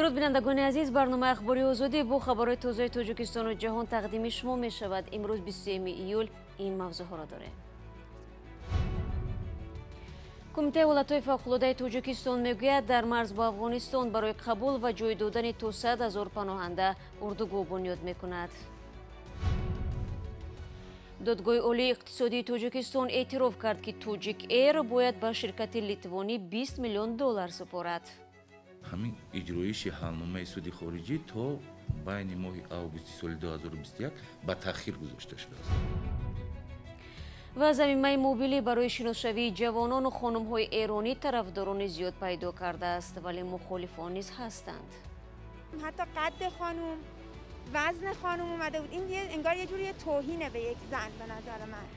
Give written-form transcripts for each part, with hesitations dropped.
Дуруд, бинандагони азиз, барномаи ахбори Озодӣ бо хабарҳои тозаи Тоҷикистону ҷаҳон тақдими шумо мешавад. Имрӯз 23 июл ин мавзӯъҳоро дорем. Кумитаи ҳолатҳои фавқулодаи Тоҷикистон мегӯяд, дар марз бо Афғонистон барои қабул ва ҷой додани то 100 ҳазор паноҳанда урдугоҳ бунёд мекунад. Додгоҳи Олии иқтисодии Тоҷикистон эътироф кард, ки Тоҷик Эйр бояд ба ширкати литвонӣ 20 миллион доллар супорад. Ҳамин иҷроиши ҳалномаи суди хориҷӣ то байни моҳи августи соли 2021 ба таъхир гузошта шудааст. Ва замимаи мобилӣ барои шиносшавии ҷавонону хонумҳои эронӣ тарафдорони зиёд пайдо кардааст, вале мухолифон низ ҳастанд. Ҳатто қадди хонум, вазни хонум омада буд. Ин انگار یه جوری توهینه به یک زن به نظر من.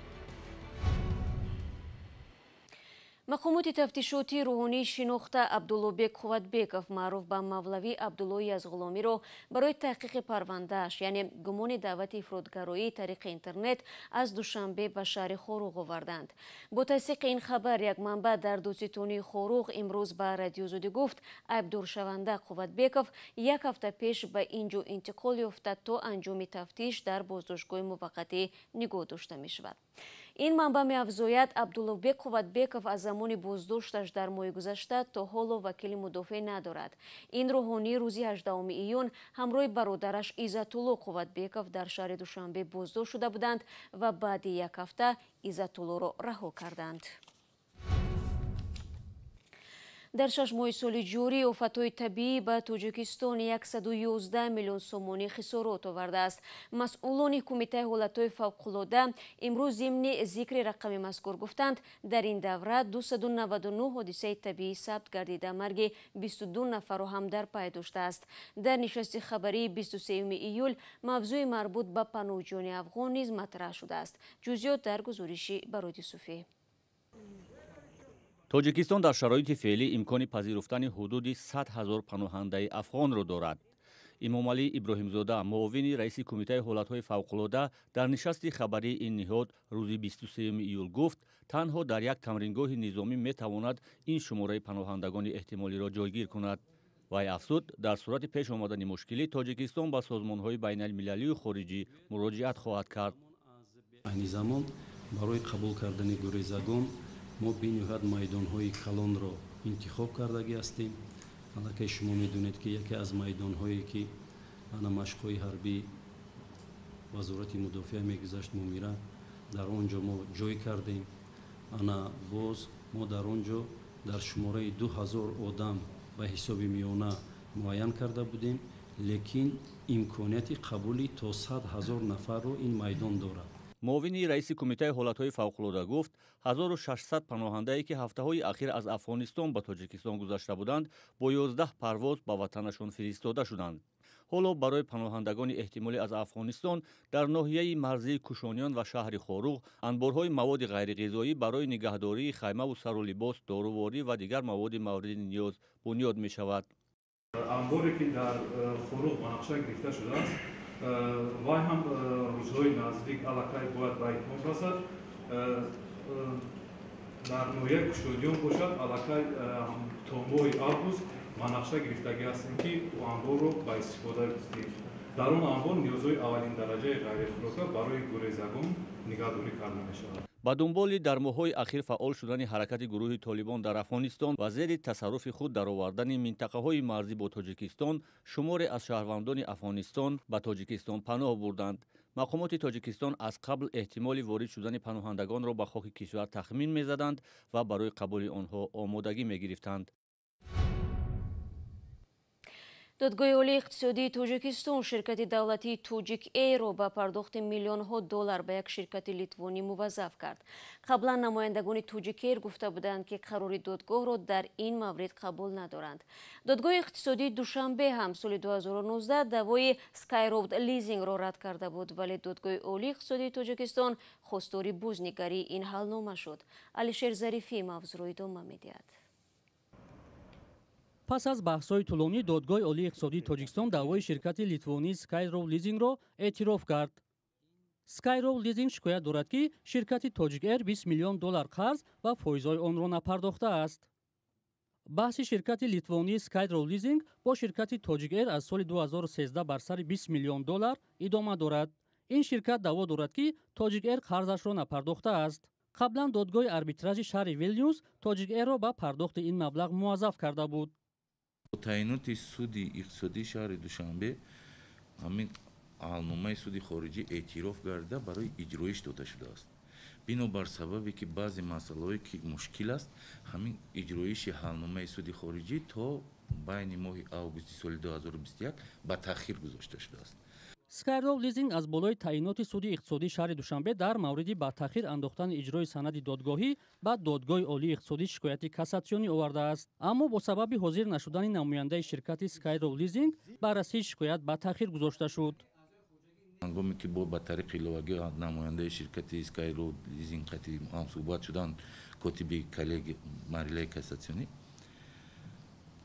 Мақомоти тафтишотии рӯҳонии шинохта Абдуллобек Қувватбеков, маъруф ба Мавлавӣ Абдуллои Язғуломиро барои таҳқиқи парвандааш, яъне гумони даъвати ифротгароӣ тариқи интернет, аз Душанбе ба шаҳри Хоруғ оварданд. Бо тасдиқи ин хабар як манбаъ дар додситонии Хоруғ имрӯз ба Радиои Озодӣ гуфт, айбдоршаванда Қувватбеков як ҳафта пеш ба ин ҷо интиқол ёфта, то анҷоми тафтиш дар боздоштгоҳи муваққатӣ нигоҳ дошта мешавад. Ин манбаъ меафзояд, Абдуллобек Қувватбеков аз замони боздошташ дар моҳи гузашта то ҳоло вакили мудофеъ надорад. Ин рӯҳонӣ рӯзи 18 июн ҳамроҳи бародараш Иззатулло Қувватбеков дар шаҳри Душанбе боздошт шуда буданд ва баъди як ҳафта Иззатуллоро раҳо карданд. Дар 6 моҳи соли ҷорӣ офатҳои табиӣ ба Тоҷикистон 111 миллион сомонӣ хисорот овардааст. Масъулони Кумитаи ҳолатҳои фавқулода имрӯз зимни зикри рақами мазкур гуфтанд, дар ин давра 299 ҳодисаи табиӣ сабт гардида, марги 22 нафарро ҳам дар пай доштааст. Дар нишасти хабарии 23 июл мавзӯи марбут ба паноҳҷӯёни афғон низ матраҳ шудааст. Ҷузъиёт дар гузориши Бароди Суфӣ. Тоҷикистон дар шароити феълӣ имкони пазируфтани ҳудуди 100 ҳазор паноҳандаи афғонро дорад. Имомалӣ Иброҳимзода, муовини раиси Кумитаи ҳолатҳои фавқулода, дар нишасти хабарии ин ниҳод рӯзи 23 июл гуфт, танҳо дар як тамрингоҳи низомӣ метавонад ин шумораи паноҳандагони эҳтимолиро ҷойгир кунад. Вай афзуд, дар сурати пеш омадани мушкилӣ Тоҷикистон ба созмонҳои байналмилалию хориҷӣ муроҷиат хоҳад кард. Айни замон барои қабул кардани гурезагон мо бениҳоят майдонҳои калонро интихоб кардагӣ ҳастем. Аллакай шумо медонед, ки яке аз майдонҳое, ки ана машқҳои ҳарбии Вазорати мудофиа мегузашт, Мумира, дар он ҷо мо ҷой кардем. Ана боз мо дар он ҷо дар шумораи 2000 одам ба ҳисоби миёна муайян карда будем, лекин имконияти қабули то 100 ҳазор нафарро ин майдон дорад. Муовини раиси Кумитаи ҳолатҳои фавқулода гуфт, 1600 паноҳандае, ки ҳафтаҳои ахир аз Афғонистон ба Тоҷикистон гузашта буданд, бо 11 парвоз ба ватанашон фиристода шуданд. Ҳоло барои паноҳандагони эҳтимолӣ аз Афғонистон дар ноҳияи марзии Кушониён ва шаҳри Хоруғ анборҳои маводи ғайриғизоӣ барои нигаҳдории хаймаву сару либос, доруворӣ ва дигар маводи мавриди ниёз бунёд мешавад. Анборе, ки дар Хоруғ ба нақша гирифта шудааст, вай ҳам рӯзҳои наздик аллакай бояд ба итмом расад. Дар ноҳияи Кушониён бошад, аллакай то моҳи август ба нақша гирифтагӣ ҳастем, ки анборро ба истифода диҳем. Дар он анбор ниёзҳои аввалиндараҷаи ғайрихӯрока барои гурезагон нигаҳдорӣ карда мешавад. Ба дунболи дар моҳҳои ахир фаъол шудани ҳаракати гурӯҳи Толибон дар Афғонистон ва зери тасарруфи худ даровардани минтақаҳои марзӣ бо Тоҷикистон, шуморе аз шаҳрвандони Афғонистон ба Тоҷикистон паноҳ бурданд. Мақомоти Тоҷикистон аз қабл эҳтимоли ворид шудани паноҳандагонро ба хоки кишвар тахмин мезаданд ва барои қабули онҳо омодагӣ мегирифтанд. Додгоҳи Олии иқтисодии Тоҷикистон ширкати давлатии Тоҷик Эйрро ба пардохти миллионҳо доллар ба як ширкати литвонӣ муваззаф кард. Қаблан намояндагони Тоҷик Эйр гуфта буданд, ки қарори додгоҳро дар ин маврид қабул надоранд. Додгоҳи иқтисодии Душанбе ҳам соли 2019 даъвои Skyroad Leasingро рад карда буд, вале Додгоҳи Олии иқтисодии Тоҷикистон хостори бознигарии ин ҳалнома шуд. Алишер Зарифӣ мавзӯъро идома медиҳад. Пас аз баҳсҳои тӯлонӣ Додгоҳи Олии иқтисодии Тоҷикистон даъвои ширкати литвонии Skyroad Leasingро эътироф кард. Skyroad Leasing шикоят дорад, ки ширкати Тоҷик Эйр 20 миллион доллар қарз ва фоизҳои онро напардохтааст. Баҳси ширкати литвонии Skyroad Leasing бо ширкати Тоҷик Эйр аз соли 2013 бар сари 20 миллион доллар идома дорад. Ин ширкат даъво дорад, ки Тоҷик Эйр қарзашро напардохтааст. Қаблан додгоҳи арбитражи шаҳри Вилнюс Тоҷик Эйрро ба пардохти ин маблағ муваззаф карда буд. Бо таъиноти суди иқтисодии шаҳри Душанбе ҳамин ҳалномаи суди хориҷӣ эътироф гардида барои иҷроиш дода шудааст. Бинобар сабабе ки баъзе масъалаҳое ки мушкил аст, ҳамин иҷроиши ҳалномаи суди хориҷӣ то байни моҳи августи соли 2021 ба таъхир гузошта шудааст. Skyroad Leasing аз болои таъиноти суди иқтисодии шаҳри Душанбе дар мавриди ба таъхир андохтани иҷрои санади додгоҳӣ ба Додгоҳи олии иқтисодӣ шикояти кассатсионӣ овардааст. Аммо бо сабаби ҳозир нашудани намояндаи ширкати Skyroad Leasing баррасии шикоят ба таъхир гузошта шуд. Ҳангоме ки бо ба тариқи иловагӣ намояндаи ширкати Skyroad Leasing қатъи ҳамсӯҳбат шуданд, котиби коллегия марҳилаи кассатсионӣ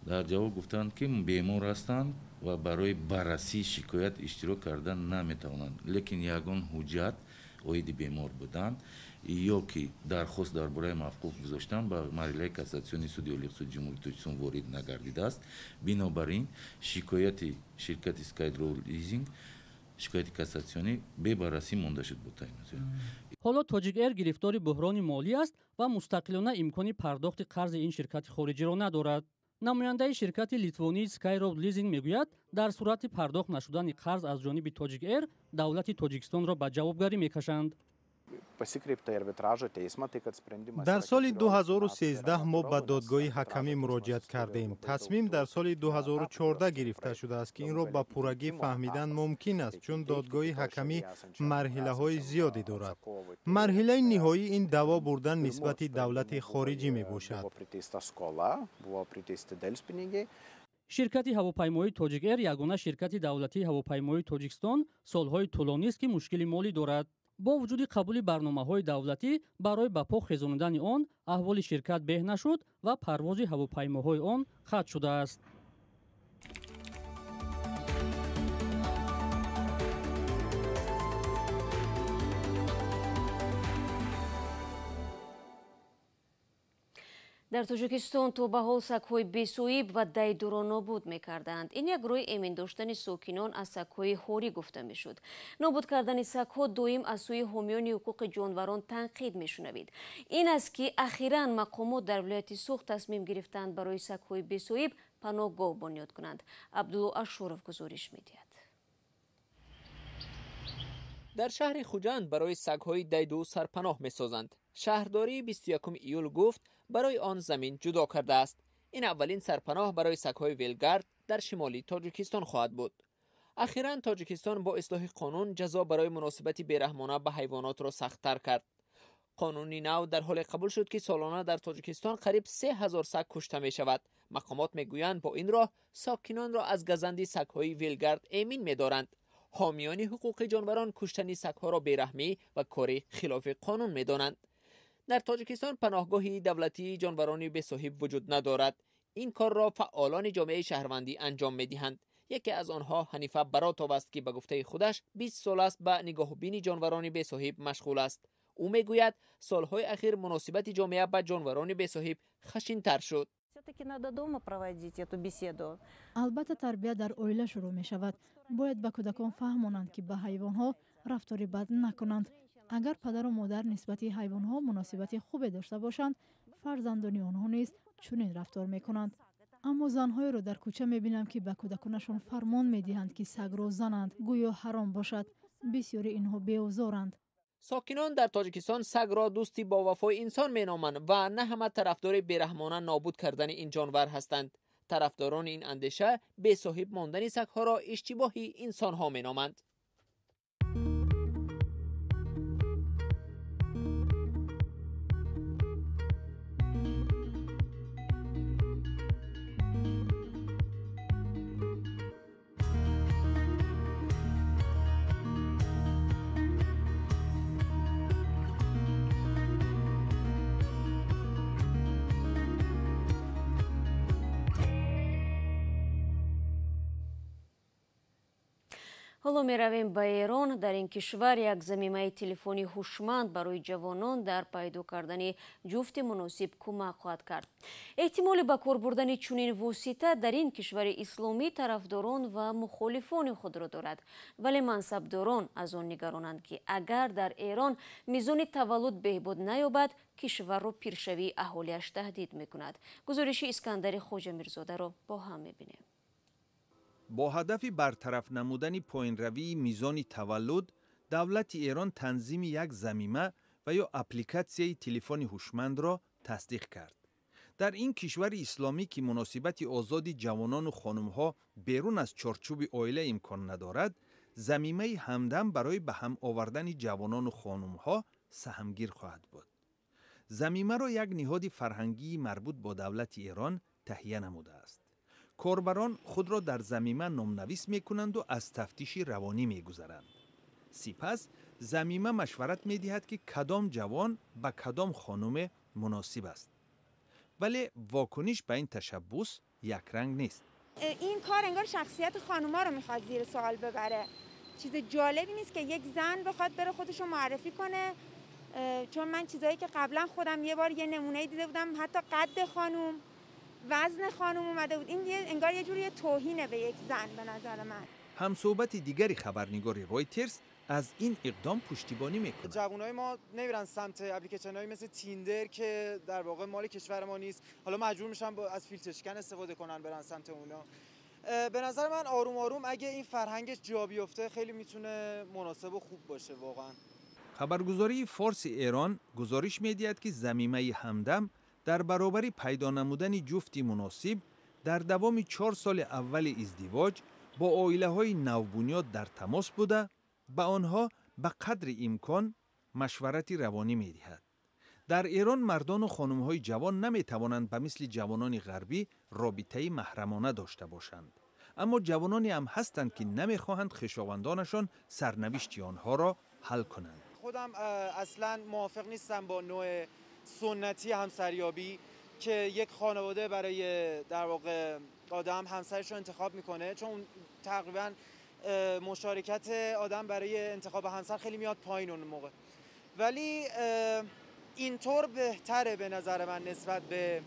дар ҷавоб гуфтанд, ки бемор ҳастанд ва барои баррасии шикоят иштирок кардан наметавонанд, лекин ягон ҳуҷҷат оиди бемор будан ё ки дархост дар бораи мавқуф гузоштан ба марҳилаи кассатсионии суди олии иқтисодии Ҷумҳурии Тоҷикистон ворид нагардидааст. Бинобар ин шикояти ширкати Skyroad Leasing, шикояти кассатсионӣ бебаррасӣ монда шуд бо таъинот. Ҳоло Тоҷик Эйр гирифтори буҳрони молӣ аст ва мустақилона имкони пардохти қарзи ин ширкати хориҷиро надорад. Намояндаи ширкати литвонии Skyroad Leasing мегӯяд, дар сурати пардохт нашудани қарз аз ҷониби Тоҷик Эйр давлати Тоҷикистонро ба ҷавобгарӣ мекашанд. Дар соли 2013 мо ба додгоҳи ҳакамӣ муроҷиат кардем. Тасмим дар соли 2014 гирифта шудааст, ки инро ба пуррагӣ фаҳмидан мумкин аст, чун додгоҳи ҳакамӣ марҳилаҳои зиёде дорад. Марҳилаи ниҳоӣ ин даъво бурдан нисбати давлати хориҷӣ мебошад. Ширкати ҳавопаймоии Тоҷик Эйр ягона ширкати давлатии ҳавопаймоии Тоҷикистон солҳои тӯлонист, ки мушкили молӣ дорад. Бо вуҷуди қабули барномаҳои давлатӣ барои ба по хезонидани он, аҳволи ширкат беҳ нашуд ва парвози ҳавопаймоҳои он қатъ шудааст. Дар Тоҷикистон то ба ҳол сагҳои бесоҳиб ва дайдуро нобуд мекарданд. Ин як рӯи эмин доштани сокинон аз сагҳои ҳорӣ гуфта мешуд. Нобуд кардани сагҳо доим аз сӯи ҳомиёни ҳуқуқи ҷонварон танқид мешунавид. Ин аст ки ахиран мақомот дар вилояти Суғд тасмим гирифтанд барои сагҳои бесоҳиб паноҳгоҳ бунёд кунанд. Абдулло Ашуров гузориш медиҳад. Дар шаҳри Хуҷанд барои сагҳои дайду сарпаноҳ месозанд. Шаҳрдории 21 июл гуфт, барои он замин ҷудо кардааст. Ин аввалин сарпаноҳ барои сагҳои велгард дар шимоли Тоҷикистон хоҳад буд. Ахиран Тоҷикистон бо ислоҳи қонун ҷазо барои муносибати бераҳмона ба ҳайвонотро сахттар кард. Қонуни нав дар ҳоле қабул шуд, ки солона дар Тоҷикистон қариб 3000 саг кушта мешавад. Мақомот мегӯянд, бо ин роҳ сокинонро аз газанди сагҳои велгард эмин медоранд. Ҳомиёни ҳуқуқи ҷонварон куштани сагҳоро бераҳмӣ ва кори хилофи қонун медонанд. Дар Тоҷикистон паноҳгоҳи давлатии ҷонварони бесоҳиб вуҷуд надорад. Ин корро фаъолони ҷомеаи шаҳрвандӣ анҷом медиҳанд. Яке аз онҳо Ҳанифа Баротов аст, ки ба гуфтаи худаш 20 сол аст ба нигоҳубини ҷонварони бесоҳиб машғул аст. Ӯ мегӯяд, солҳои ахир муносибати ҷомеа ба ҷонварони бесоҳиб хашинтар шуд. Албатта, тарбия дар оила шурӯъ мешавад. Бояд ба кӯдакон фаҳмонанд, ки ба ҳайвонҳо рафтори бад накунанд. Агар падару модар нисбати ҳайвонҳо муносибати хубе дошта бошанд, фарзандони онҳо низ чунин рафтор мекунанд. Аммо занҳоеро дар кӯча мебинам, ки ба кӯдаконашон фармон медиҳанд, ки сагро зананд, гӯё ҳаром бошад. Бисёри инҳо беозоранд. Сокинон дар Тоҷикистон сагро дӯсти бовафои инсон меноманд ва на ҳама тарафдори бераҳмона нобуд кардани ин ҷонвар ҳастанд. Тарафдорони ин андеша бесоҳиб мондани сагҳоро иштибоҳи инсонҳо меноманд. Ҳоло меравем ба Эрон. Дар ин кишвар як замимаи телефони ҳушманд барои ҷавонон дар пайдо кардани ҷуфти муносиб кӯмак хоҳад кард. Эҳтимоли ба кор бурдани чунин восита дар ин кишвари исломӣ тарафдорон ва мухолифони худро дорад. Вале мансабдорон аз он нигаронанд, ки агар дар Эрон мизони таваллуд беҳбуд наёбад, кишварро пиршавии аҳолиаш таҳдид мекунад. Гузориши Искандари Хоҷамирзодаро бо ҳам мебинем. Бо ҳадафи бартараф намудани поинравии мизони таваллуд, давлати Эрон танзими як замима ва ё аппликатсияи телефони ҳушмандро тасдиқ кард. Дар ин кишвари исломӣ, ки муносибати озоди ҷавонону хонумҳо берун аз чорчӯби оила имкон надорад, замимаи ҳамдам барои ба ҳам овардани ҷавонону хонумҳо саҳмгир хоҳад буд. Замимаро як ниҳоди фарҳангии марбут бо давлати Эрон таҳия намудааст. Корбарон худро дар замима номнавис мекунанду аз тафтиши равонӣ мегузаранд. Сипас замима машварат медиҳад, ки кадом ҷавон ба кадом хонуме муносиб аст. Вале вокуниш ба ин ташаббус якранг нест. Ин кор انگار شخصیت خانوما رو میخواد زیر سوال ببره. چیز جالبی نیست که یک زن بخواد بره خودش رو معرفی کنه، چون من چیزایی که قبلا خودم یه بار یه نمونه دیده بودم، حتی قد خانوم، وزن خانم اومده بود. این انگار یه جوری توهینه به یک زن به نظر من. همصحبت دیگری خبرنگار رویترز از این اقدام پشتیبانی میکنه. جوانای ما نمیرن سمت اپلیکیشن‌هایی مثل تیندر که در واقع مال کشور ما نیست. حالا مجبور میشن از فیلتر شکن استفاده کنن، برن سمت اونا. به نظر من آروم آروم اگه این فرهنگش جا بیفته خیلی میتونه مناسب و خوب باشه واقعا. خبرگزاری فارس ایران گزارش میدهد که زمیمه همدم дар баробари пайдо намудани ҷуфти муносиб дар давоми 4 соли аввали издивоҷ бо оилаҳои навбунёд дар тамос буда, ба онҳо ба қадри имкон машварати равонӣ медиҳад. Дар Эрон мардону хонумҳои ҷавон наметавонанд ба мисли ҷавонони ғарбӣ робитаи маҳрамона дошта бошанд. Аммо ҷавононе ҳам ҳастанд, ки намехоҳанд хешовандонашон сарнавишти онҳоро ҳал кунанд. Худам аслан мувофиқ нестам бо نوع سنتی همسریابی که یک خانواده برای در واقع آدم همسرش رو انتخاب میکنه، چون تقریبا مشارکت آدم برای انتخاب همسر خیلی میاد پایین اون موقع. ولی اینطور بهتره به نظر من نسبت به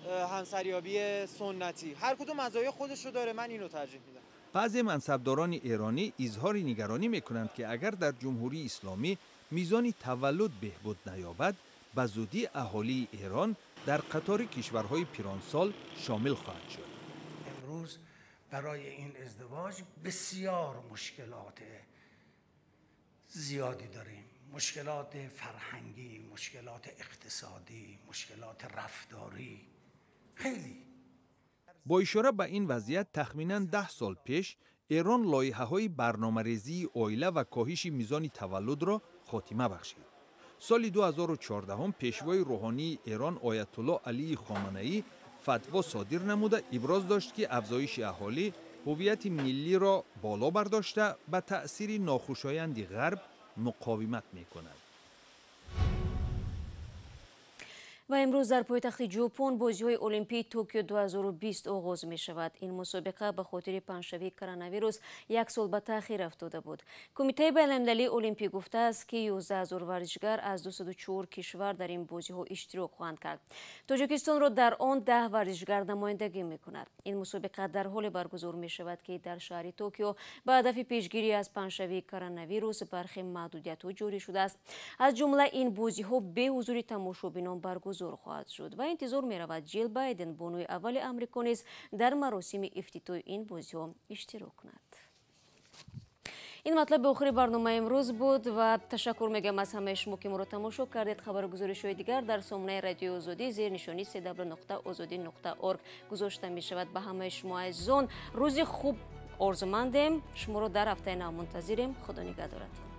همسریابی سنتی. هر کدوم مزایای خودش رو داره، من اینو ترجیح میدم. بعضی منصبداران ایرانی اظهار نگرانی میکنند که اگر در جمهوری اسلامی میزان تولد بهبود نیابد، ба зудӣ аҳолии Эрон дар қатори кишварҳои пиронсол шомил хоҳад шуд. امروز برای این ازدواج بسیار مشکلات زیادی داریم. مشکلات فرهنگی، مشکلات اقتصادی، مشکلات رفتاری، خیلی. Бо ишора ба ин вазъият, тахминан 10 сол пеш Эрон лоиҳаҳои барномарезии оила ва коҳиши мизони таваллудро хотима бахшид. Соли 2014 пешвои рӯҳонии Эрон Оятулло Алии Хоманаӣ фатво содир намуда иброз дошт, ки афзоиши аҳолӣ ҳуввияти миллиро боло бардошта ба таъсири нохушоянди ғарб муқовимат мекунад. Ва имрӯз дар пойтахти Ҷопон бозиҳои Олимпии Токио 2020 оғоз мешавад. Ин мусобиқа ба хотири паҳншавии коронавирус як сол ба таъхир афтода буд. Кумитаи байналмилалии Олимпӣ гуфтааст, ки 11 000 варзишгар аз 204 кишвар дар ин бозиҳо иштирок хоҳанд кард. Тоҷикистонро дар он 10 варзишгар намояндагӣ мекунад. Ин мусобиқа дар ҳоле баргузор мешавад, ки дар шаҳри Токио ба ҳадафи пешгирӣ аз паҳншавии коронавирус бархе маҳдудиятҳо ҷорӣ шудааст. Аз ҷумла ин бозиҳо бе ҳузури тамошобинон баргузор хоҳад шуд ва интизор меравад Ҷил Байден, бонуи аввали Амрико, низ дар маросими ифтитоҳи ин бозиҳо иштирок кунад. Ин матлаби охири барномаи имрӯз буд ва ташаккур мегӯям аз ҳамаи шумо, ки моро тамошо кардед. Хабару гузоришҳои дигар дар сомонаи радиои Озодӣ зери нишони cw.ozodi.org гузошта мешавад. Ба ҳамаи шумо азизон рӯзи хуб орзумандем. Шуморо дар ҳафтаи нав мунтазирем. Худо нигаҳдоратон.